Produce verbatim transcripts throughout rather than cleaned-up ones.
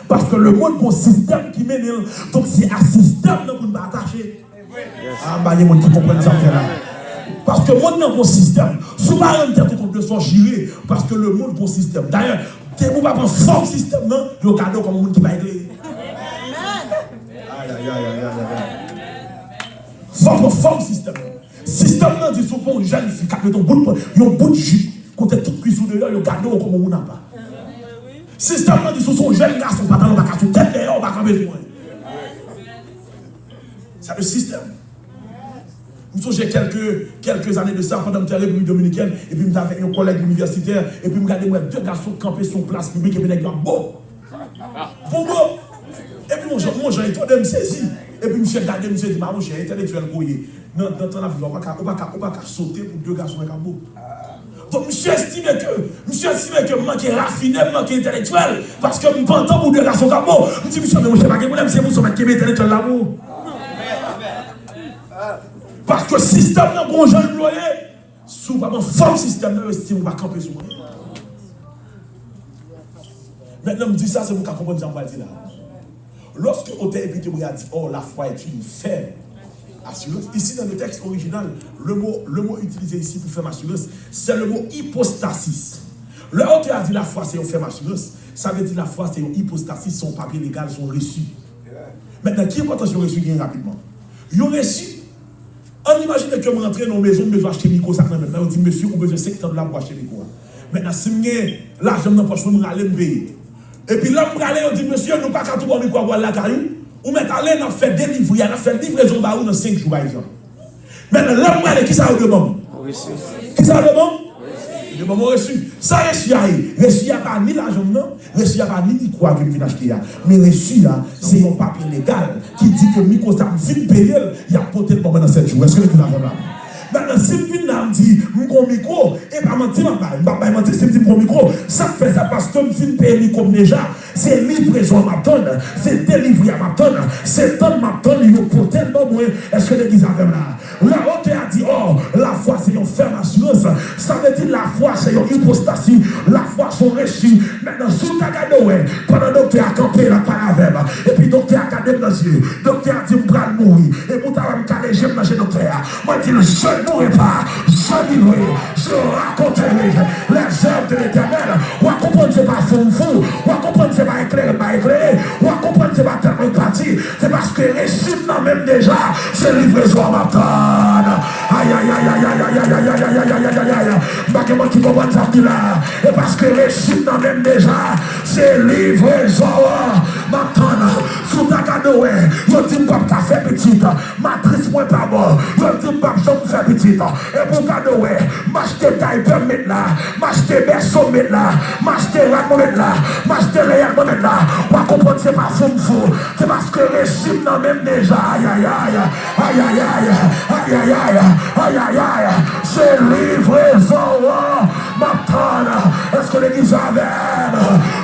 Paske lemonn gon sistèm ki mennen l. Donk, se a sistèm nan pou n pa atache. Ah, m pa gen moun ki konprann sa m fè la. Paske monn nan gon sistèm. Si w pa rann tèt ou kont de sa w jire, paske lemonn gon sistèm. Dayè, depi w pa pran fòm sistèm nan, yo gade w kòm yon moun ki pa eklere. Ay, ay, ay, ay, ay, ay, ay. Fò w pran fòm sistèm nan. Sistèm nan di si w pa yon jèn fi k ap met yon bout, yon bout jip, kote tout kwis ou deyò, yo gade w kòm yon moun apa. Sistèm nan di si w se yon jèn gason, patalon pa ka sou tèt dèyè, w pa kanpe sou mwen. Sa se sistèm. M sonje kèlke, kèlke zane de sa, pandan m te an Repiblik Dominikèn, epi m t avèk yon kòlèg inivèsitè, epi m gade m wè de gason kanpe sou yon plas piblik, epi nèg yo ap bo. Bobo! Epi m wè jan, m wè jan etone, m sezi. Epi misye gade m, misye di, "Ma monchè, entèlektyèl ke w ye. Nan, nan tan n ap viv la, ou pa ka, ou pa ka, ou pa ka sote pou de gason wè k ap bo." Donk, misye estime ke, misye estime ke m manke rafine, m manke entèlektyèl, paske m pantan pou de gason k ap bo. M di, "Misye, men monchè, pa gen pwoblèm, se pou sa w mèt kenbe entèlektyèl la pou ou." Paske sistèm nan gon jan l vle w ye. Si w pa pran fòm sistèm nan, yo estime ou pa kanpe sou anyen. Mentnan, m di sa, se pou w ka konprann sa m pral di la. Lorsque auteur Épicurien a dit, "Or, la foi est une ferme assurance." Ici, dans le texte original, le mot, le mot utilisé ici pour ferme assurance, c'est le mot hypostasis. Lè otè a di lafwa se yon fèm asirans, sa vle di lafwa se yon ipostasis, se yon papye legal, se yon resi. Mentnan, ki enpòtans yon resi genyen rapidman? Yon resi, ann imajine ke m rantre nan yon mezon, m bezwen achte mikwo sa k nan men m nan, yo di m, "Mesye, ou bezwen senkant dola pou achte mikwo a." Mentnan, si m gen lajan m nan pòch mwen, m rale, m peye. Epi lè m prale, yo di m, "Mesye, nou pa ka tou ba w mikwo a pou w al lakay ou. Ou mèt ale, n ap fè delivri a, n ap fè livrezon ba ou nan senk jou, pa egzanp." Mentnan, lè m prale, kisa yo dwe ban m? Kisa yo dwe ban m? Yo dwe ban m yon resi. Sa resi a ye? Resi a pa ni lajan m nan, resi a pa ni mikwo a ke m vin achte a. Men resi a, se yon papye legal ki di ke mikwo sa a m fin peye l, y ap pote l ban mwen nan sèt jou. Èske legliz la fè m la? Mentnan, si m vin la, m di, "M gon mikwo," e pa manti m ap bay, m p ap bay manti si m di m gon mikwo. Sa k fè sa? Paske m fin peye mikwo m deja. Se livrezon an m ap tann, se delivri a m ap tann, se tann m ap tann yo pote l ban mwen. Èske legliz avè m la? Lè otè a di, "Ò, lafwa se yon fèm asirans," sa vle di lafwa se yon ipostasi, lafwa se yon resi. Mentnan, si w ta gade w wè, pandan doktè a kanpe, l ap pale avè m, epi doktè a gade m nan zye, doktè a di m pral mouri, epi w ta wè m kale je m nan je doktè a, mwen di l, "Je ne mourrai pas, je vivrai, je raconterai les œuvres de l'Éternel." W a konprann se pa fou m fou, w a konprann se pa eklere m pa eklere, w a konprann se pa tèt mwen k pati, se paske resi m nan men m deja, se livrezon an m ap tann. Ayayayay. M pa gen moun ki konprann sa m di la. E paske resi m nan men m deja, se livrezon an m ap tann. Si w ta gade w wè, yo di m p ap ka fè pitit. Matris mwen pa bon. Yo di m p ap janm fè pitit. Epi w gade w wè, m achte daypè m met la, m achte bèso m met la, m achte rad mwen met la, m achte leyèt mwen met la. W a konprann se pa fou m fou. Se paske resi m nan men m deja. Ayayay. Ayayay. Ayayay. Ayayay. Se livrezon an m ap tann. Èske legliz avè m?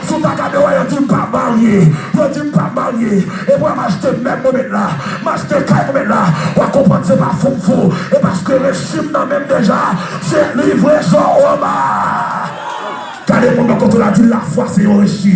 Si w ta gade w wè, yo di m pa marye. Yo di m pa marye. Epi w wè m achte mèb mwen met la, m achte kay mwen met la, w a konprann se pa fou m fou. E paske resi m nan men m deja, se livrezon an m ap. Gade moun bò kote w la, di l, "Lafwa se yon resi."